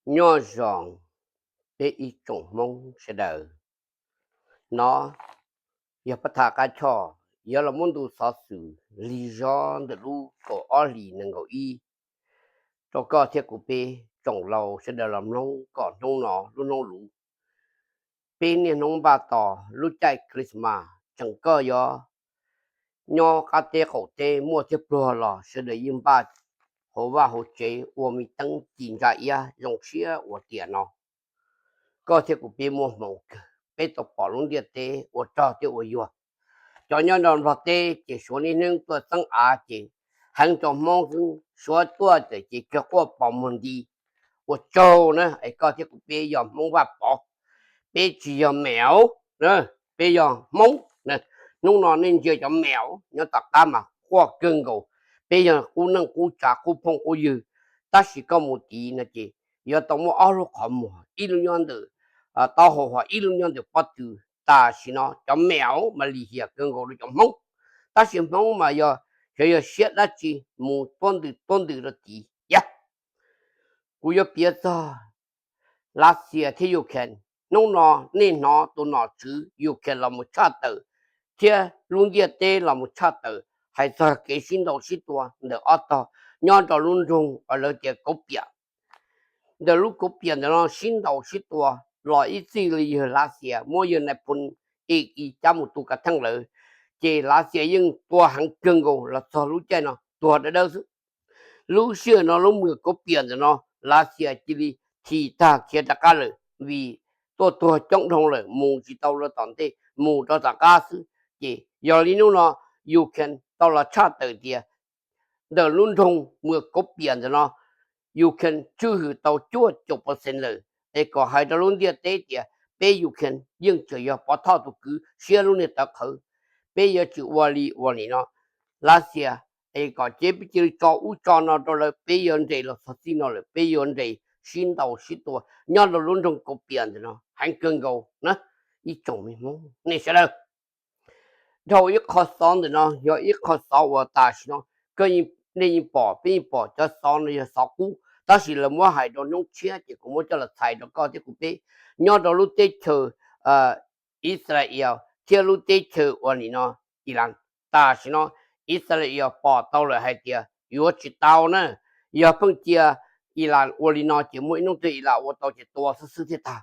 Nyob zoo peb ib tsoom Hmoob sawv daws. No yog pab tham qab choj yuav los muab ntu xov xwm lig zog ntawm lub kaum ob hlis nees nkaum ib rau koj thiab kuv peb tsoom laus sawv daws los mloog kom hnub no lub hnub luv. Peb niaj hnub npaj tos lub caij Christmas tseem koj yuav nyob qab teb qaum teb muaj thiab pluag los sawv daws yeej npaj hauv vaj hauv tsev ua me teeb ci ntsa iab zoo siab ua tiam no. Koj thiab kuv peb muaj hmoov kawg, peb tau pom lub ntiaj teb ua rog thiab ua yuag. Cov nyob rau Nplog teb ces suav niaj hnub tuaj txeeb av ces heev rau Hmoob xwb, suav tuaj tawm ces kawg quaj pos muag nti. Ua tsaug na, es koj thiab kuv peb yog Hmoob Vaj Pov, peb tsis yog mèo, peb yog Hmoob. Hnub no nej ntsia cov mèo nyob tom qab mas quaj kawg nkaus. Peb yog qub neej qub tsav qub phooj qub ywg, tab sis koj mus tid no ces yuav tau muaj ob lub qhov muag, ib lub nyob ntawm taub hau ho ib lub nyob ntawm pob tw. Tam sim no cov mèo mas lim hiam kawg nkaus rau cov Hmoob, tab sis Hmoob mas yog xyov yog siab dab tsi mus tuab ntws tuab ntws rau tid. Yog kuv yuav piav txog Lav Xias thiab Ukraine. Hnub no nej hnov tus nom tswv Ukraine los mus tshaj tawm thiab lub ntiaj teb los mus tshaj tawm hais txog kev sib ntaus sib tua ntawm ob tog nyob rau lub nroog uas lawv tias Kauv Piam. Ntawm lub Kauv Piam ntawm no sib ntaus sib tua los ib txij li yawg Lav Xias muab yawg Nais Phoo i i cab mus tu kav theej lawm, ces Lav Xias yeej tua heev kawg nkaus los txog lub caij no tuag dawb dawb xwb. Lub sij hawm no lub mwm Kauv Piam ntawm no Lav Xias cia li thim tag khiav rov qab lawm vim tuaj tuag coob dhau lawm, mus tsis tau rau tom ntej, mus rau tom qab xwb. Ces yog li hnub no Ukraine tau los tshaj tawm tias ntawm lub nroog mwm Kauv Piam ntawm no Ukraine tswj hwm tau cuaj caum percent lawm. Es kom hais rau lub ntiaj teb tias peb Ukraine yeej tseem yog Pov Thoj tus kwv siab lub niag tawv qhawv. Peb yuav tsum ua li ua nim no Lav Xias, es kom ces peb cia li tso ub tso no rau lawv, peb yuav nres los txog txij no lawm, peb yuav nres sib ntaus sib tua nyob rau lub nroog Kauv Piam ntawm no heev kawg nkaus na. Ib tsoom me Hmoob nej sawv daws, dhau ib qho xov ntawm no yog ib qho xov uas tam sim no koj, nej yeej pom, peb yeej pom cov xov no yog xov qub, tab sis lawv muab hais rau hnub tshiab ces kuv muab coj los txhais rau koj thiab kuv peb. Nyob rau lub teb chaws Israel thiab lub teb chaws uas nim no Iran, tam sim no Israel pom tau lawm hais tias yuav tsis tau na. Yog pheej cia Iran ua li no ces muaj ib hnub twg Iran ua tau ces tua xwb xwb thiaj tag.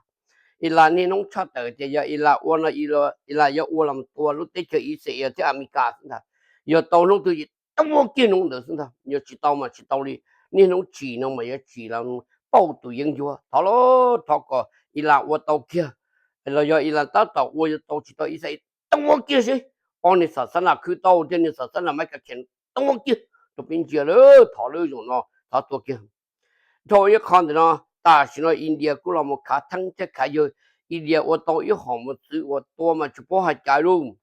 Iran niaj hnub tshaj tawm tias yog Iran ua no, Iran yuav ua los tua lub teb chaws Israel thiab Amelikas xwb ntag. Yog tau hnub twg ces tuab kiag hnub ntawd xwb ntag, yog tsis tau mas tsis tau li. Niaj hnub tsim no mas yuav tsim los pauj tus yeeb ncuab. Thov los thov kom Iran ua tau kiag, los yog Iran tab tom ua yuav tau tsis tau Israel tuab kiag seb. Ob niag xam xab nas khwb tau thiab niag xam xab nas mab ka khees tuab kiag rau peb ntsia lawm, thov lawm zaum no thov tua kiag. Dhau ib qho ntawm no, tam sim no India kuj los mus khav theeb thiab khav yawg. India ua tau ib hom mos txwv uas tua mas tsis paub hais cas lawm.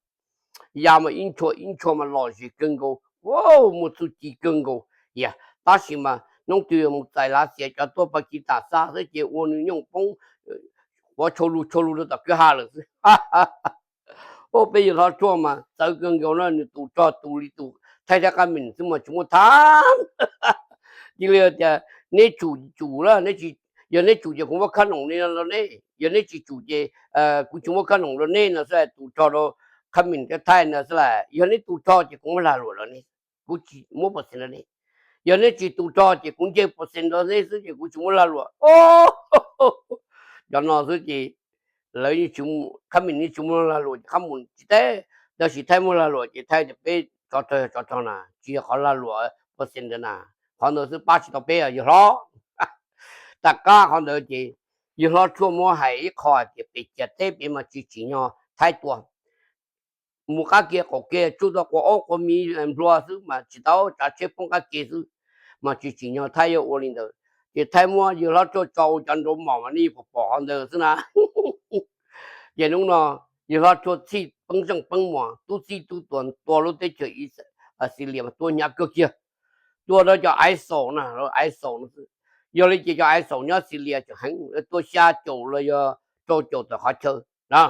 Ya mas ib ntshua ib ntshua mas lom zem kawg nkaus, muaj txuj ci kawg nkaus. Yog tab sis mas hnub twg mus txais Lav Xias cov tuaj Pakistan xa xwb ces ua nws nyooj poob quav tshau lug tshau lug rau tom kwj ha lawm xwb. Ua peb yawg hlob Tshuaj mas txawv kawg nkaus no, nws tus rog tus li tus Thaib thiab Qab Mem xwb mas tsis muaj thab. Cia li tias neb tsum tsum lawm, yog neb tsum ces kuv muab khab noom li no rau neb, yog neb tsis tsum ces kuv tsis muab khab noom rau neb no xwb. Tus rog rau Qab Mem thiab Thaib no xwb las, yog neb tus rog ces kuv muab lag luam rau neb, kuv tsis muab percent rau neb. Yog neb tsis tus rog ces kuv nce percent rau neb xwb ces kuv tsis muab lag luam. Cov no xwb ces lawv, Qab Mem yeej tsis muab lag luam ces Qab Mem tsis teb, tab sis Thaib muab lag luam ces Thaib tias peb tsov rog yog tsov rog na, tsis yog qhov lag luam percent ntawd na. Qhov ntawd xwb pab tsis tau peb yawg hlob. Tom qab qhov ntawd ces yawg hlob Tshuaj muab hais ib qho hais tias pem ciam teb pem mas tsis tsim nyog Thaib tua. Mus qab ke qaum ke tsuj tau quas aub quas mis nplua xwb mas tsis tau, tsav tsheb poob qab ke xwb mas tsis tsim nyog Thaib yuav ua li ntawd. Ces Thaib muab yawg hlob Tshuaj tso ua cov nraud mom mas nej pom pom qhov ntawd xwb na. Ces hnub no yawg hlob Tshuaj txhij peeb zeej peeb mos tub txij tub tuas tua lub teb chaws Xilias mas tua hnyav kawg kiag. Tua rau cov ISIL na, ISIL no xwb. Yog li ces cov ISIL nyob Xilias tseem heev, tua xya caum los yog rau caum tawm qhov chaw na.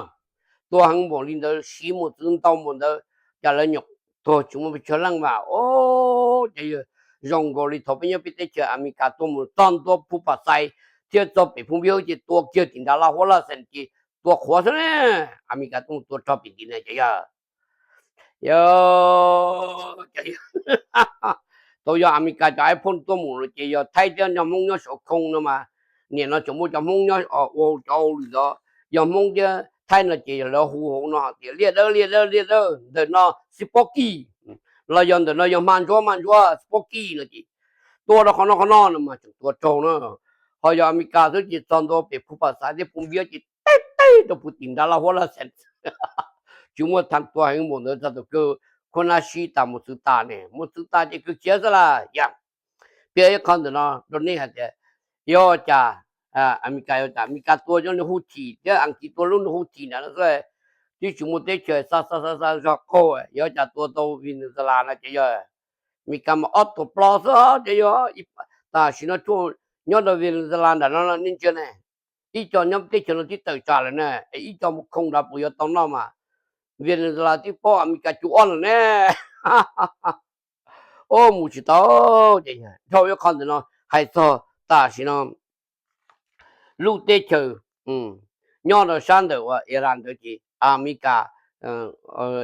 Tua heev npaum li ntawd, siv mos txwv ntau npaum ntawd, cas lawv nyuam tuag tsis muaj pes tsawg leej mas. Os, ces yog zoo nkaus li thaum peb nyob peb teb chaws Amelikas tuaj mus txog ntua phu pam xais thiab txog pem Phoo Viab ces tua kiag tim nrad Laj Huab Laj Xees ces tua qhuav xwb na. Amelikas tuaj mus tua rog pem tim na ces yog, yog, tau yog Amelikas cov iPhone tuaj mus lawm ces yog Thaib thiab cov Hmoob nyob saum khoo no mas, nim no tseem muaj cov Hmoob nyob ua cov hauj lwm ntawd, yog Hmoob thiab Thaib no ces yog lawv hu hauv no hais tias liaj dawb liaj dawb liaj dawb, ntawm no xib pob kij, los yog ntawm no yog hma ntsuab hma ntsuab xib pob kij no ces tua rau qhov no qhov no no mas tseem tua raug na. Ho yog Amelikas xwb ces txog ntua pem Phu Pam Xaiv thiab Phoo Viab ces teb teb rau puag tim nrad Laj Huab Laj Xees. Tsis muaj thav tua heev npaum ntawd txog tus kawg, khuab nab sib tas mus txwv tas ne, mus txwv tas ces kawg khiav xwb lawm. Yog, piav ib qho ntawm no rau nej hais tias yog cas Amelikas, yog cas Amelikas tua cov nws Houthi thiab Askiv tua lub nws Houthi ntawd no xwb, twb tsis muaj teb chaws xa xa xa xa zog qaug, yog cas tua tau Venezuela no ces yog Amelikas mas ob tug plob xwb ces yog tam sim no nyob rau Venezuela ntawm no nej ntsia ne, ib co nyob teb chaws no twb tawm tsam lawm na, es ib co mus khoo nrad puas yuav tau noj mas, Venezuela twb paub Amelikas cug ob lawm ne. Ua mus tsis tau. Ces dhau ib qho ntawm no hais txog tam sim no lub teb chaws nyob rau sab ntawm uas Iran ntawd ces Amelikas,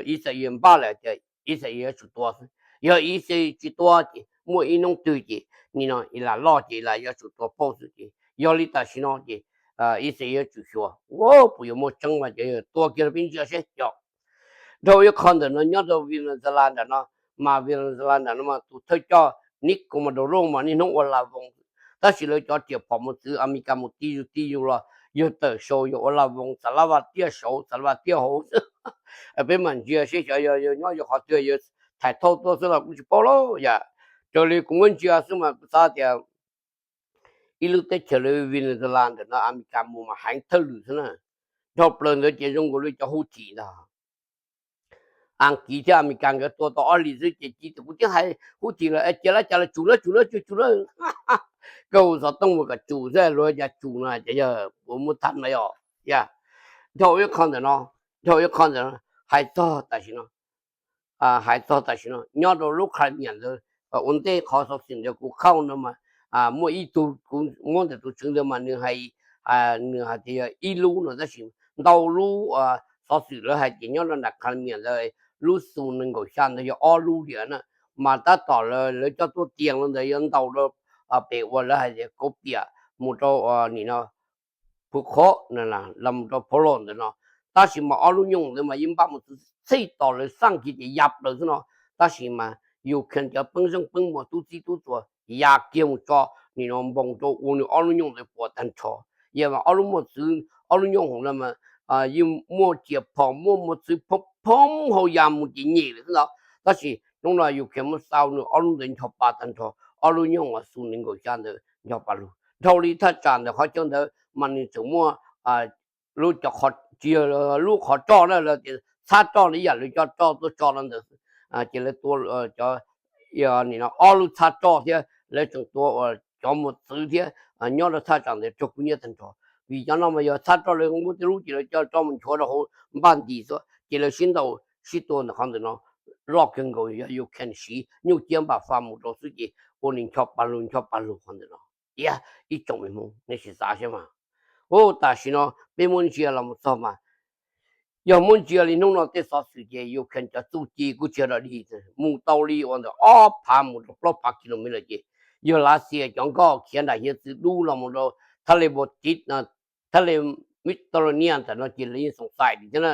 Israel npaj lawm tias Israel yuav tsum tua xwb, yog Israel tsis tua ces muaj ib hnub twg ces nim no Iran loj ces Iran yuav tsum tua pauj xwb ces yog li tam sim no ces Israel yuav tsum xyuas ua puas yuav muaj tseeb mas ces tua kiag rau peb ntsia seb yog. Dhau ib qho ntawm no nyob rau Venezuela ntawm no, mas Venezuela ntawm no mas tus thawj coj Nicolas Maduro mas niaj hnub ua la voos, tab sis lawv cov riam phom mus txwv Amelikas mus ti yus ti yus los yog tawm saud yog ua la voos, xav la vas tiaj saud xav la vas tiaj hauv xwb. Peb mam ntsia seb xyov yog nyob yog qhov twg, yog thais thauj tuaj xwb los kuj tsis paub lauj yom. Raws li kuv muab ntsia xwb mas kuv xav tias ib lub teb chaws li Venezuela ntawm no Amelikas mus mas heev thawj lwm xwb na. Dhau plaws ntawd ces zoo nkaus li cov Houthi ntag. Askiv thiab Amelikas nkawd tua tau ob hlis xwb ces ci tus kuv twb hais Houthi lawm, cia lawv cas los tsum lawv tsum lawv tsum tsum lawv. Koj hu xov tooj mus kom tsum xwb, luag cas tsum no ces yog puas muaj tham no os. Dhau ib qho ntawm no, dhau ib qho ntawm no, hais txog tam sim no hais txog tam sim no nyob rau lub Crimea ntawd, ua ntej qhov xov xwm ntawd kuv khauj no mas muaj ib tug kuv muab ntawm tus tswv ntawd mas nws hais, nws hais tias yog ib lub no tab sis ntau lub xov xwm lawv hais tias nyob rau nram Crimea ntawd lub xu nees nkaum xya ntawd yog ob lub tiag na. Mas tab tom lawv coj tuaj tiag los ntawd yuav ntaus rau pem uas lawv hais tias Kauv Piam mus rau nim no Phu Khob los mus rau Phu Los ntawd no, tab sis mas ob lub nyooj ntawd mas yeej npaj mus txwv txhij tos lawv xaj kiag ces ya plaws xwb no. Tab sis mas Ukraine cov peeb zeej peeb muas tub txib tub txuas ya kiag mus tso nim no npoo rau ua nws ob lub nyooj ntawd puas tag nrho. Yog mas ob lub muaj txwv ob lub nyooj hauv no mas yeej muaj riam phom muaj muas txwv phoob phoob hauv ya mus ces nyem lawm xwb ntag. Tab sis hnub no Ukraine muab xa nws ob lub ntawd ncho pa tag nrho, ob lub nyooj uas xu nees nkaum xya ntawd ncho pa lug. Dhau li thaj tsam ntawm qhov chaw ntawd mas nws tseem muaj lub cov, tsis yog lub qhov roj na, lawv tias txhab roj na, ib yam lawv coj roj tuaj tso rau ntawd, ces lawv tua cov, nim no ob lub txhab roj thiab lawv tseem tua uas cov muas txwv thiab nyob rau thaj tsam ntawd raug kub hnyiab tag nrho. Vim cov no mas yog txhab roj lawv muab tej lub ces lawv coj roj mus nchuav rau hauv npaj nti xwb ces lawv sib ntaus sib tua ntawm qhov ntawm no loj kawg nkaus, yog Ukraine siv nyuj ciab npam fa mus rau xwb ces ua nws ncho pa lug ncho pa lug qhov ntawm no. Tias ib tsoom me Hmoob nej sim xav saib mas, ua tam sim no peb muab ntsia los mus txog mas, yog muab ntsia li hnub no tej xov xwm ces Ukraine cov txuj ci kuj tsis yog dog dig, mus tau li uas ntawm ob phav mus rau plaub phav kilomev lawm ces yog Lav Xias cov nkoj khiav nram hiav txwv dub los mus rau thaj le Baltic, thaj le Mediterranean ntawm no ces lawv yeej xoom xais li thiab na.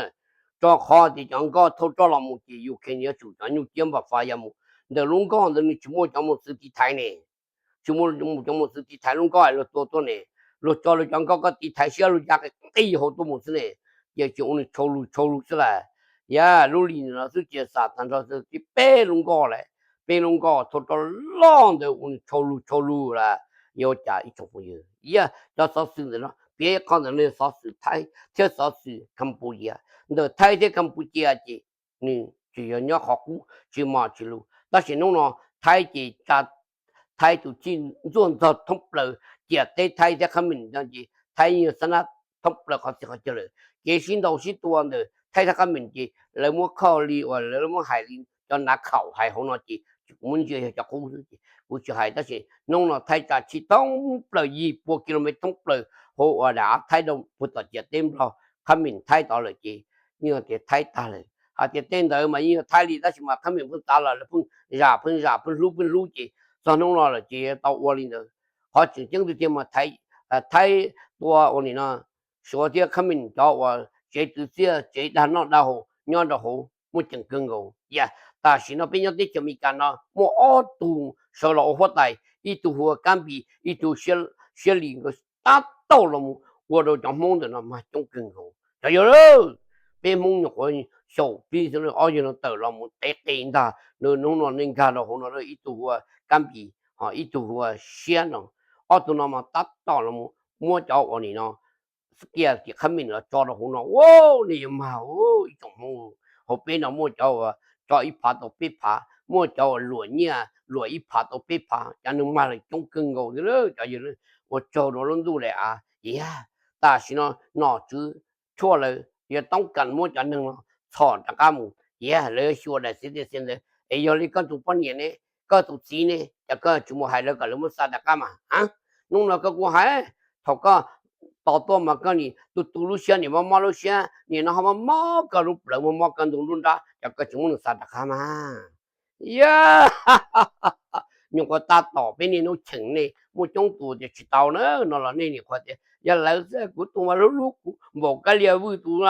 Rau qhov tias cov nkoj thauj roj los mus ces Ukraine yuav tsum cov nyuj ciab npam fas ya mus ntawm lub nkoj ntawd, nws tsis muaj cov mus txwv tiv thaiv ne. Tsis muaj cov mus txwv tiv thaiv lub nkoj luag tua tuaj ne, luag tso luag cov nkoj koj tiv thaiv siab luag ya qis hauv tuaj mus xwb ne, ces tsis ua nws tshau lug tshau lug xwb lawm. Yog lub li no xwb ces xam tag nrho xwb tib peb lub nkoj lawm, peb lub nkoj thauj roj loj ntawd ua nws tshau lug tshau lug lawm. Yuav cas ib tsoom phooj ywg, yog cov xov xwm ntawm no piav ib qho ntawm no xov xwm Thaib thiab xov xwm Campuchia. Ntawm Thaib thiab Campuchia ces nws tsis yog nyob qhov qub tsis mos tsis lus, tab sis hnub no Thaib ces tsa Thaib tus txij ntxuaj ntxog thoob plaws, ciam teb Thaib thiab Khab Mim no ces Thaib yeej yog xab nab thoob plaws qhov txhia qhov chaw lawm. Kev sib ntaus sib tua ntawm Thaib thiab Khab Mim ces lawv muab khoj li uas lawv muab hais li cov nav khaum hais hauv no ces kuv muab ntsia yog cov qub xwb ces kuv tsis hais tab sis hnub no Thaib tsa tshib thoob plaws yim pua kilomev thoob plaws hauv uas dav Thaib rau puag tom ciam teb Nplog, khab mis Thaib tod lawm ces yeej tias Thaib tag lawm. Hais tias tej ntawd mas yeej yog Thaib li tab sis mas khab mis pheej tav los lawv pheej zam pheej zam pheej hlub pheej hlub ces txog hnub no lawm ces tau ua li ntawd. Qhov tseem ceeb tiag tiag mas Thaib tua ua nim no Suav thiab khab mis cov uas tsev twv txiaj tsev dag noj dag haus nyob rau hauv muaj ceem kawg nkaus. Yam tam sim no peb nyob teb chaws Amelikas no muaj ob tug sawv los ua huab tais, ib tug hu ua Kab Npis, ib tug Siab Lis, nkawd tab tom los mus ua rau cov Hmoob ntawm no mas coob kawg nkaus cov yawg. Peb Hmoob nyuam qhuav xyaum plig xwb, ob yawg no tawm los mus tev qe ntag. Hnub no nej nkag rau hauv no ib tug hu ua Kab Npis ho ib tug hu ua Siab no, ob tug no mas tab tom los muab cov uas nim no kiag ces khab mis los tso rau hauv no. Ua, nej yuav mag ib tsoom Hmoob, hauv peb no muaj cov uas tso ib phav tau peb phav, muaj cov uas luam nyiaj luam ib phav tau peb phav, cov neeg mag lawm coob kawg nkaus li. Cov yawg ua tsaug rau lub ntuj daim av, yog tam sim no nom tswv tshuaj lawv yuav toob kas muab cov neeg no txhom rov qab mus, yog lawv yuav xyuas daim txiv tej xiv ntawd es yog li koj tus poj niam ne, koj tus txiv ne, cas koj tsis mus hais lawv kom lawv muab xa rov qab mas? Hnub no koj kuj hais, thaum koj tos tuaj mas koj nim tu tu lub siab, nim mob mob lub siab, nim no ho mob mob koj lub plawv, mob mob koj ntug lub nrab, cas koj tsis muab nws xa rov qab mas? Yog nyuam qhuav tab tom peb niaj hnub cheem nej muaj coob tus tias tsis tau na, no los nej nim qhuav tias yog lawv xwb, kuv tus mas hlub hlub kuv npaum kab lia vwj tus.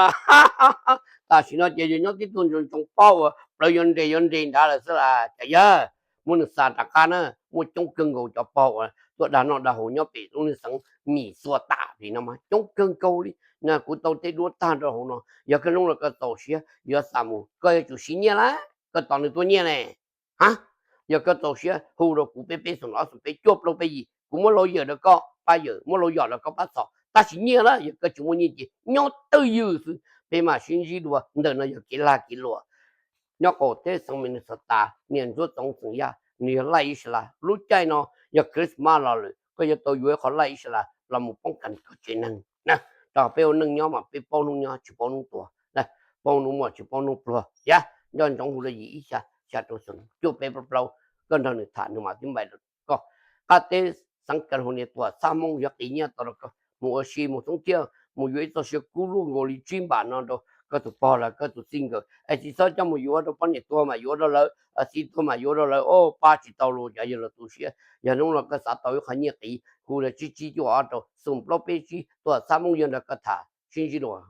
Tam sim no ces yog nyob tib tug ntsoov ntsoov paub uas plawv yuav nres yuav nres nrad lawm xwb las, cas yog muab nws xa rov qab na. Muaj coob kawg nkaus cov pog uas tuaj dag noj dag haus nyob pem lub neej xeev Mis Xuas Tam li no mas coob kawg nkaus li. Na kuv tau tej duab tag rau hauv no, yog koj hnub no koj txaus siab yuav xa mus, koj yuav tsum siv nyiaj lawm, koj tos nws tua nyiaj ne. Ha, yog koj txaus siab hu rau kuv peb peb xoom ob xoom peb cuaj plaub peb yim, kuv muab laus yawm rau koj pab yawm, muab laus yom rau koj pab txhom, tab sis nyiaj lawm yog koj tsis muaj nyiaj ces nyob twj ywm xwb. Peb mam sib ntsib dua, ntawm no yog kev lag kev luam. Nyob qaum teb xeev Minnesota, niam ntsuab txoov xeem Yaj, nws yog laj ib sab las. Lub caij no yog Christmas los lawm, koj yuav tau yuav ib qho laj ib sab las los mus poob kas koj tsev neeg. Rau peb ua neej nyob mas peb paub hnub nyob tsis paub hnub tuag, paub hnub muaj tsis paub hnub pluag. Yog nco ntsoov hu rau yim ib xya, xya rau xoom, cuaj peb plaub plaub, koj nrog nws tham nws mam twb npais rau koj. Qab teb xeev California tuam txhab Hmoob yuav qiv nyiaj tau rau koj mus ua si mus xoob thiab mus yuav ib txoj sia kub luaj nkaus li tsib npam no rau koj tus pog los koj tus txij nkawm. Es tsis txhob coj mus yuav rau poj niam tuag mas yuav rau lawv, txiv tuag mas yuav rau lawv, o pab tsis tau los cov yawg los tu siab. Yog hnub no koj xav tau ib qho nyiaj qiv, hu rau tsib tsib cuaj ob rau xoom plaub peb tsib, tuam txhab Hmoob yuav nrog koj tham. Sib ntsib dua.